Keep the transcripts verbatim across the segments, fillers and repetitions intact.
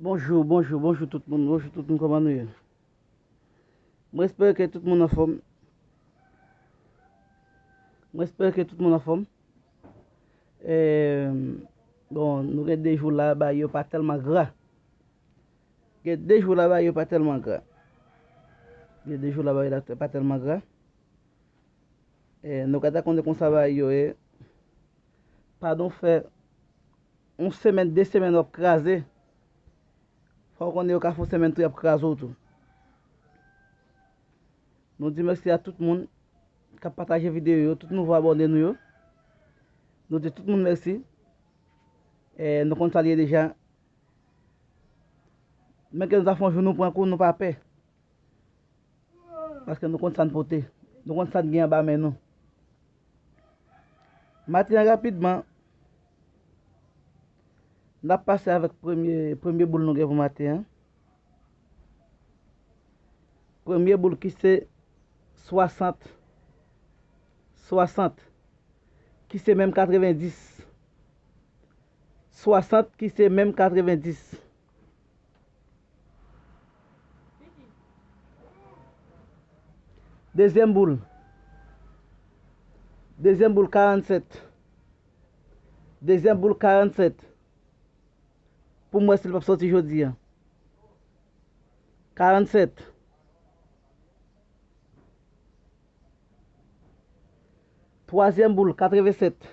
Bonjou, bonjou, bonjou tout moun. Bonjou tout moun, kòman nou ye? Mwen espere ke tout moun anfòm. Mwen espere ke tout moun anfòm. E, bon, nou gen de jou la, bagay yo pa tèlman gra. Gen de jou la, bagay yo pa tèlman gra. Gen de jou la, bagay la pa tèlman gra. E, nou ka ta konnen konsa bagay yo ye. Pandan w fè yon semèn, de semèn w ap kraze, fò w konnen yo ka fè yon semèn tou y ap kraze w tou. Nou di mèsi a tout moun k ap pataje videyo yo, tout nouvo abòne nou yo. Nou di tout moun mèsi. E, nou konn sa l ye deja. Menm ke nou ta fè yon jou nou pran kou, nou pa pè. Paske nou konn sa n pote. Nou konn sa n gen anba men nou. Maten an rapidman, n ap pase avèk premye, premye boul nou gen pou maten an. Premye boul ki se swasant, swasant, ki se menm katrevenndis. Swasant, ki se menm katrevenndis. Dezyèm boul. Dezyèm boul, karannsèt. Dezyèm boul, karannsèt. Pou m wè si l p ap sòti jodi a. Karannsèt. Twazyèm boul, katrevensèt.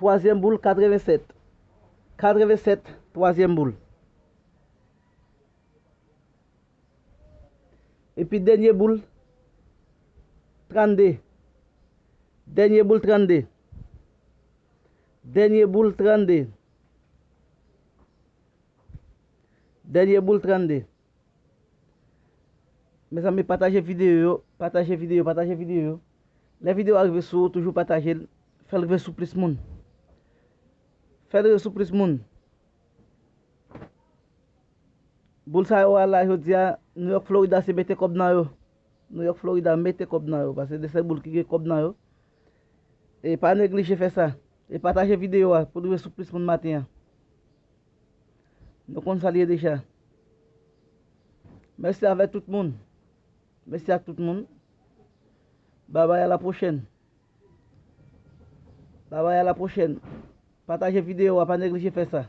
Twazyèm boul, katrevensèt. Katrevensèt, twazyèm boul. Epi dènye boul, trannde. Dènye boul, trannde. Dènye boul, trannde. Dènye boul, trannde. Mezanmi, pataje videyo yo, pataje videyo, pataje videyo yo. Lè videyo a rive sou ou, toujou pataje l, fè l rive sou plis moun. Fè l rive sou plis moun. Boul sa yo a la, jodi a, New York, Florida, se mete kòb nan yo. New York, Florida, mete kòb nan yo, paske de sèl boul ki gen kòb nan yo. E pa neglije fè sa. E pataje videyo a pou l rive sou plis moun maten an. Nou konn sa l ye deja. Mèsi avèk tout moun. Mèsi ak tout moun. Babay, a la pwochèn. Babay, a la pwochèn. Pataje videyo a, pa neglije fè sa.